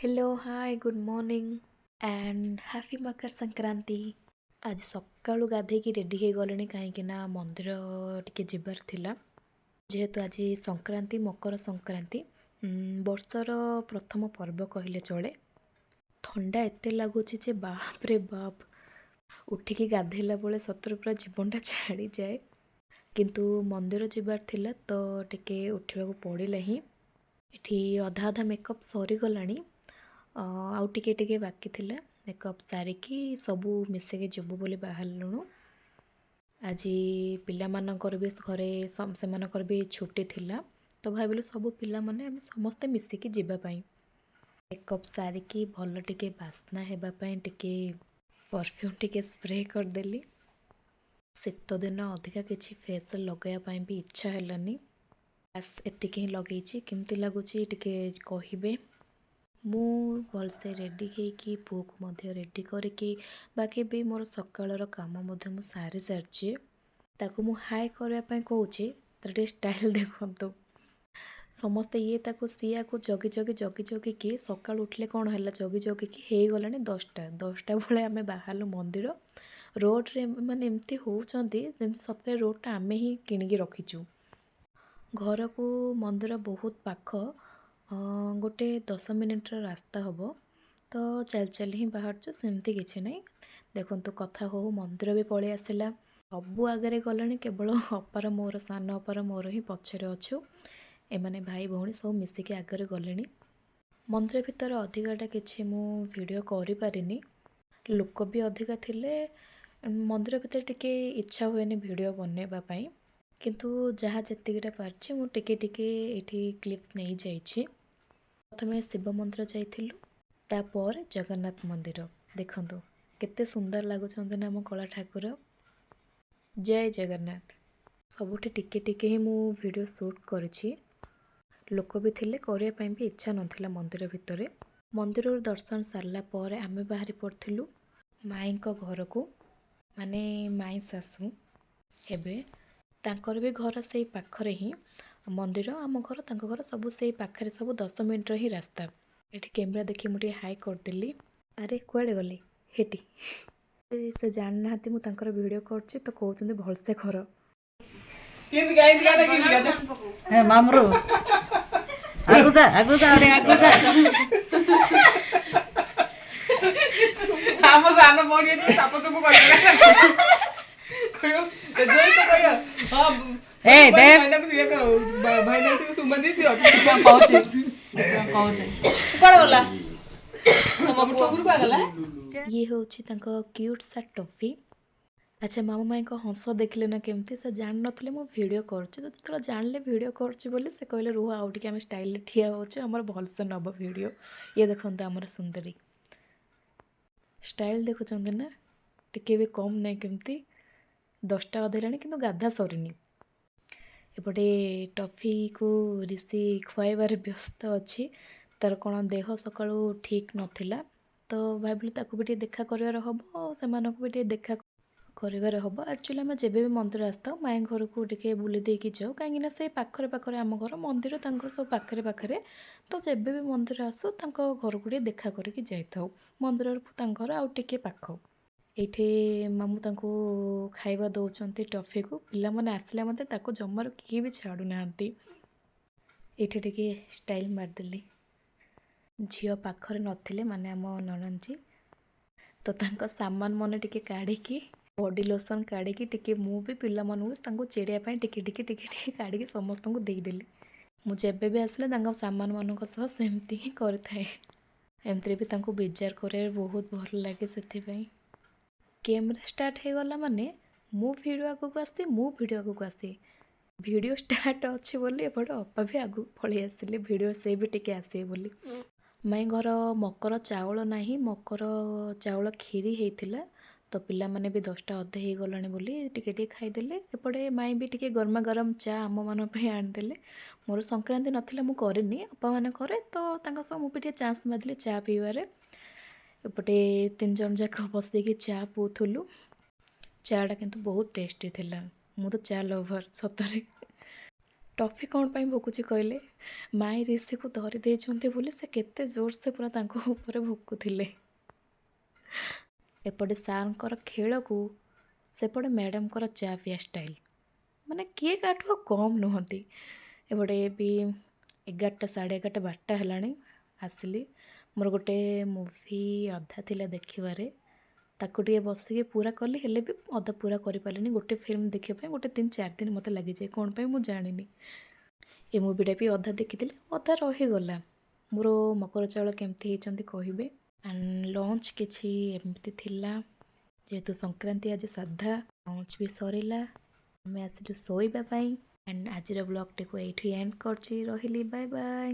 Hello, hi, good morning and happy Makar Sankranti. ଆଜି ସକାଳୁ ଗାଧେଇକି ରେଡ଼ି ହେଇଗଲିଣି, କାହିଁକି ନା ମନ୍ଦିର ଟିକେ ଯିବାର ଥିଲା। ଯେହେତୁ ଆଜି ସଂକ୍ରାନ୍ତି, ମକର ସଂକ୍ରାନ୍ତି, ବର୍ଷର ପ୍ରଥମ ପର୍ବ କହିଲେ ଚଳେ। ଥଣ୍ଡା ଏତେ ଲାଗୁଛି ଯେ ବାପରେ ବାପ, ଉଠିକି ଗାଧେଇଲା ବେଳେ ସତରେ ପୁରା ଜୀବନଟା ଛାଡ଼ିଯାଏ। କିନ୍ତୁ ମନ୍ଦିର ଯିବାର ଥିଲା ତ ଟିକେ ଉଠିବାକୁ ପଡ଼ିଲା ହିଁ। ଏଠି ଅଧା ଅଧା ମେକଅପ୍ ସରିଗଲାଣି, ଆଉ ଟିକେ ଟିକେ ବାକି ଥିଲା। ମେକଅପ୍ ସାରିକି ସବୁ ମିଶିକି ଯିବୁ ବୋଲି ବାହାରିଲୁଣୁ। ଆଜି ପିଲାମାନଙ୍କର ବି ଘରେ ସେମାନଙ୍କର ବି ଛୁଟି ଥିଲା, ତ ଭାବିଲୁ ସବୁ ପିଲାମାନେ ଆମେ ସମସ୍ତେ ମିଶିକି ଯିବା ପାଇଁ। ମେକଅପ୍ ସାରିକି ଭଲ ଟିକେ ବାସ୍ନା ହେବା ପାଇଁ ଟିକେ ପରଫ୍ୟୁମ୍ ଟିକେ ସ୍ପ୍ରେ କରିଦେଲି। ଶୀତ ଦିନ ଅଧିକା କିଛି ଫେସ୍ ଲଗାଇବା ପାଇଁ ବି ଇଚ୍ଛା ହେଲାନି, ବାସ୍ ଏତିକି ହିଁ ଲଗେଇଛି। କେମିତି ଲାଗୁଛି ଟିକେ କହିବେ। ମୁଁ ଭଲସେ ରେଡ଼ି ହେଇକି ପୁଅକୁ ମଧ୍ୟ ରେଡ଼ି କରିକି ବାକି ବି ମୋର ସକାଳର କାମ ମଧ୍ୟ ମୁଁ ସାରି ସାରିଛି। ତାକୁ ମୁଁ ହାଏ କରିବା ପାଇଁ କହୁଛି, ତାର ଟିକେ ଷ୍ଟାଇଲ୍ ଦେଖନ୍ତୁ। ସମସ୍ତେ ଇଏ ତାକୁ ସିଏ ଆକୁ ଜଗି ଜଗି ଜଗି ଜଗିକି ସକାଳୁ ଉଠିଲେ କ'ଣ ହେଲା, ଜଗି ଜଗିକି ହେଇଗଲାଣି 10ଟା। 10ଟା ବେଳେ ଆମେ ବାହାରିଲୁ ମନ୍ଦିର। ରୋଡ଼ରେ ମାନେ ଏମିତି ହେଉଛନ୍ତି ଯେମିତି ସତରେ ରୋଡ଼ଟା ଆମେ ହିଁ କିଣିକି ରଖିଛୁ। ଘରକୁ ମନ୍ଦିର ବହୁତ ପାଖ, ଗୋଟେ 10 ମିନିଟ୍ର ରାସ୍ତା ହେବ, ତ ଚାଲି ଚାଲି ହିଁ ବାହାରୁଛୁ, ସେମିତି କିଛି ନାହିଁ। ଦେଖନ୍ତୁ କଥା ହଉ ମନ୍ଦିର ବି ପଳେଇ ଆସିଲା। ସବୁ ଆଗରେ ଗଲେଣି, କେବଳ ଅପାର ମୋର, ସାନ ଅପାର ମୋର ହିଁ ପଛରେ ଅଛୁ। ଏମାନେ ଭାଇ ଭଉଣୀ ସବୁ ମିଶିକି ଆଗରେ ଗଲେଣି। ମନ୍ଦିର ଭିତରେ ଅଧିକାଟା କିଛି ମୁଁ ଭିଡ଼ିଓ କରିପାରିନି, ଲୋକ ବି ଅଧିକା ଥିଲେ। ମନ୍ଦିର ଭିତରେ ଟିକେ ଇଚ୍ଛା ହୁଏନି ଭିଡ଼ିଓ ବନେଇବା ପାଇଁ, କିନ୍ତୁ ଯାହା ଯେତିକିଟା ପାରିଛି ମୁଁ ଟିକେ ଟିକେ ଏଇଠି କ୍ଲିପ୍ସ ନେଇଯାଇଛି। ପ୍ରଥମେ ଶିବ ମନ୍ଦିର ଯାଇଥିଲୁ, ତାପରେ ଜଗନ୍ନାଥ ମନ୍ଦିର। ଦେଖନ୍ତୁ କେତେ ସୁନ୍ଦର ଲାଗୁଛନ୍ତି ନା ଆମ କଳା ଠାକୁର। ଜୟ ଜଗନ୍ନାଥ। ସବୁଠି ଟିକେ ଟିକେ ହିଁ ମୁଁ ଭିଡ଼ିଓ ସୁଟ୍ କରିଛି। ଲୋକ ବି ଥିଲେ, କରିବା ପାଇଁ ବି ଇଚ୍ଛା ନଥିଲା ମନ୍ଦିର ଭିତରେ। ମନ୍ଦିରରୁ ଦର୍ଶନ ସାରିଲା ପରେ ଆମେ ବାହାରି ପଡ଼ିଥିଲୁ ମାଇଁଙ୍କ ଘରକୁ, ମାନେ ମାଇଁ ଶାଶୁ ହେବେ, ତାଙ୍କର ବି ଘର ସେଇ ପାଖରେ ହିଁ। ମନ୍ଦିର, ଆମ ଘର, ତାଙ୍କ ଘର ସବୁ ସେଇ ପାଖରେ, ସବୁ 10 ମିନିଟ୍ର ହିଁ ରାସ୍ତା। ଏଠି କ୍ୟାମେରା ଦେଖି ମୁଁ ଟିକେ ହାଇ କରିଦେଲି। ଆରେ କୁଆଡ଼େ ଗଲି ହେଠି, ସେ ଜାଣିନାହାନ୍ତି ମୁଁ ତାଙ୍କର ଭିଡ଼ିଓ କରୁଛି, ତ କହୁଛନ୍ତି ଭଲସେ କର। କେମିତି ଗାଇନ୍ତି ଗାନା, କେମିତି ଗାନା? ଏ ମାମରୁ ଆଗକୁ ଯା, ଆଗକୁ ଯା, ଆଡ଼େ ଆଗକୁ ଯା। ଆମ ସାନ ଭଉଣୀ ଏଠି ଚାପ ଚୁପ କହିବ, କହିବ ଜୟ ତ କହିବ ହଁ। ଏ ଦେ। ଭାଇନାକୁ ଇଏ କର, ଭାଇନାକୁ ସୁମା ଦେଇଦିଅ। କହୁଛି କହୁଛି, କୁଆଡ଼େ ଗଲା ତମ ପୁଅ? କୁଆଡ଼େ ଗଲା? ଇଏ ହେଉଛି ତାଙ୍କ କ୍ୟୁଟ୍ ସା ଟଫି। ଆଚ୍ଛା, ମାମୁଁ ମାଇଁଙ୍କ ହସ ଦେଖିଲେ ନା କେମିତି? ସେ ଜାଣିନଥିଲେ ମୁଁ ଭିଡ଼ିଓ କରୁଛି, ତ ଯେତେବେଳେ ଜାଣିଲେ ଭିଡ଼ିଓ କରୁଛି ବୋଲି ସେ କହିଲେ ରୁହ ଆଉ ଟିକେ, ଆମେ ଷ୍ଟାଇଲରେ ଠିଆ ହେଉଛୁ, ଆମର ଭଲସେ ନେବ ଭିଡ଼ିଓ। ଇଏ ଦେଖନ୍ତୁ ଆମର ସୁନ୍ଦରୀ ଷ୍ଟାଇଲ୍ ଦେଖୁଛନ୍ତି ନା, ଟିକେ ବି କମ୍ ନାହିଁ କେମିତି। 10ଟା ଅଧେ ହେଲାଣି କିନ୍ତୁ ଗାଧା ସରିନି। ଏପଟେ ଟଫିକୁ ରିଷି ଖୁଆଇବାରେ ବ୍ୟସ୍ତ ଅଛି। ତାର କ'ଣ ଦେହ ସକାଳୁ ଠିକ୍ ନଥିଲା, ତ ଭାବିଲୁ ତାକୁ ବି ଟିକେ ଦେଖା କରିବାର ହେବ ଆଉ ସେମାନଙ୍କୁ ବି ଟିକେ ଦେଖା କରିବାର ହେବ। ଆକ୍ଚୁଆଲି ଆମେ ଯେବେ ବି ମନ୍ଦିର ଆସିଥାଉ ମାଇଁ ଘରକୁ ଟିକେ ବୁଲି ଦେଇକି ଯାଉ, କାହିଁକିନା ସେ ପାଖରେ ପାଖରେ ଆମ ଘର, ମନ୍ଦିର ତାଙ୍କର ସବୁ ପାଖରେ ପାଖରେ। ତ ଯେବେ ବି ମନ୍ଦିର ଆସୁ ତାଙ୍କ ଘରକୁ ଟିକେ ଦେଖା କରିକି ଯାଇଥାଉ। ମନ୍ଦିରରୁ ତାଙ୍କ ଘର ଆଉ ଟିକେ ପାଖ। ଏଇଠି ମାମୁଁ ତାଙ୍କୁ ଖାଇବା ଦେଉଛନ୍ତି ଟଫିକୁ। ପିଲାମାନେ ଆସିଲେ ମୋତେ ତାକୁ ଜମାରୁ କିଏ ବି ଛାଡ଼ୁନାହାନ୍ତି। ଏଇଠି ଟିକେ ଷ୍ଟାଇଲ୍ ମାରିଦେଲି। ଝିଅ ପାଖରେ ନଥିଲେ, ମାନେ ଆମ ନଣନ୍ଦଜୀ, ତ ତାଙ୍କ ସାମାନ ମନେ ଟିକେ କାଢ଼ିକି, ବଡି ଲୋସନ୍ କାଢ଼ିକି ଟିକେ ମୁଁ ବି ପିଲାମାନଙ୍କୁ ତାଙ୍କୁ ଚିଡ଼ିବା ପାଇଁ ଟିକେ ଟିକେ ଟିକେ ଟିକେ କାଢ଼ିକି ସମସ୍ତଙ୍କୁ ଦେଇଦେଲି। ମୁଁ ଯେବେ ବି ଆସିଲେ ତାଙ୍କ ସାମାନମାନଙ୍କ ସହ ସେମିତି ହିଁ କରିଥାଏ। ଏମିତିରେ ବି ତାଙ୍କୁ ବିଜାର କରିବାରେ ବହୁତ ଭଲ ଲାଗେ। ସେଥିପାଇଁ କ୍ୟାମେରା ଷ୍ଟାର୍ଟ ହେଇଗଲା ମାନେ ମୁଁ ଭିଡ଼ିଓ ଆଗକୁ ଆସେ, ମୁଁ ଭିଡ଼ିଓ ଆଗକୁ ଆସେ। ଭିଡ଼ିଓ ଷ୍ଟାର୍ଟ ଅଛି ବୋଲି ଏପଟେ ଅପା ବି ଆଗକୁ ପଳେଇ ଆସିଲେ, ଭିଡ଼ିଓ ସେ ବି ଟିକେ ଆସିବେ ବୋଲି। ମାଇଁ ଘର ମକର ଚାଉଳ ନାହିଁ, ମକର ଚାଉଳ କ୍ଷୀରି ହେଇଥିଲା, ତ ପିଲାମାନେ ବି 10ଟା ଅଧେ ହେଇଗଲାଣି ବୋଲି ଟିକେ ଟିକେ ଖାଇଦେଲେ। ଏପଟେ ମାଇଁ ବି ଟିକେ ଗରମା ଗରମ ଚା ଆମମାନଙ୍କ ପାଇଁ ଆଣିଦେଲେ। ମୋର ସଂକ୍ରାନ୍ତି ନଥିଲା, ମୁଁ କରିନି, ଅପାମାନେ କରେ, ତ ତାଙ୍କ ସହ ମୁଁ ବି ଟିକେ ଚାନ୍ସ ମାରିଥିଲି ଚା ପିଇବାରେ। ଏପଟେ 3 ଜଣ ଯାକ ବସିକି ଚା ପିଉଥିଲୁ। ଚାଟା କିନ୍ତୁ ବହୁତ ଟେଷ୍ଟି ଥିଲା। ମୁଁ ତ ଚା ଲଭର୍ ସତରେ। ଟଫି କ'ଣ ପାଇଁ ଭୁକୁଛି କହିଲେ? ମାଇଁ ରିଷିକୁ ଧରି ଦେଇଛନ୍ତି ବୋଲି ସେ କେତେ ଜୋରସେ ପୁରା ତାଙ୍କ ଉପରେ ଭୁକୁଥିଲେ। ଏପଟେ ସାର୍ଙ୍କର ଖେଳକୁ ସେପଟେ ମ୍ୟାଡ଼ାମଙ୍କର ଚା ପିଆ ଷ୍ଟାଇଲ୍, ମାନେ କିଏ କାହାଠୁ ଆଉ କମ୍ ନୁହନ୍ତି। ଏପଟେ ବି 11ଟା, 11:30, 12ଟା ହେଲାଣି, ଆସିଲି। ମୋର ଗୋଟେ ମୁଭି ଅଧା ଥିଲା ଦେଖିବାରେ, ତାକୁ ଟିକେ ବସିକି ପୁରା କଲି। ହେଲେ ବି ଅଧା ପୁରା କରିପାରିଲିନି। ଗୋଟେ ଫିଲ୍ମ ଦେଖିବା ପାଇଁ ଗୋଟେ 3-4 ଦିନ ମୋତେ ଲାଗିଯାଏ, କ'ଣ ପାଇଁ ମୁଁ ଜାଣିନି। ଏ ମୁଭିଟା ବି ଅଧା ଦେଖିଥିଲି, ଅଧା ରହିଗଲା। ମୋର ମକର ଚାଉଳ କେମିତି ହେଇଛନ୍ତି କହିବେ। ଆଣ୍ଡ ଲଞ୍ଚ କିଛି ଏମିତି ଥିଲା। ଯେହେତୁ ସଂକ୍ରାନ୍ତି ଆଜି ସାଧା, ଲଞ୍ଚ ବି ସରିଲା, ଆମେ ଆସିଲୁ ଶୋଇବା ପାଇଁ। ଆଣ୍ଡ ଆଜିର ବ୍ଲଗ୍ଟିକୁ ଏଇଠି ଏଣ୍ଡ କରୁଛି। ରହିଲି, ବାଏ ବାଏ।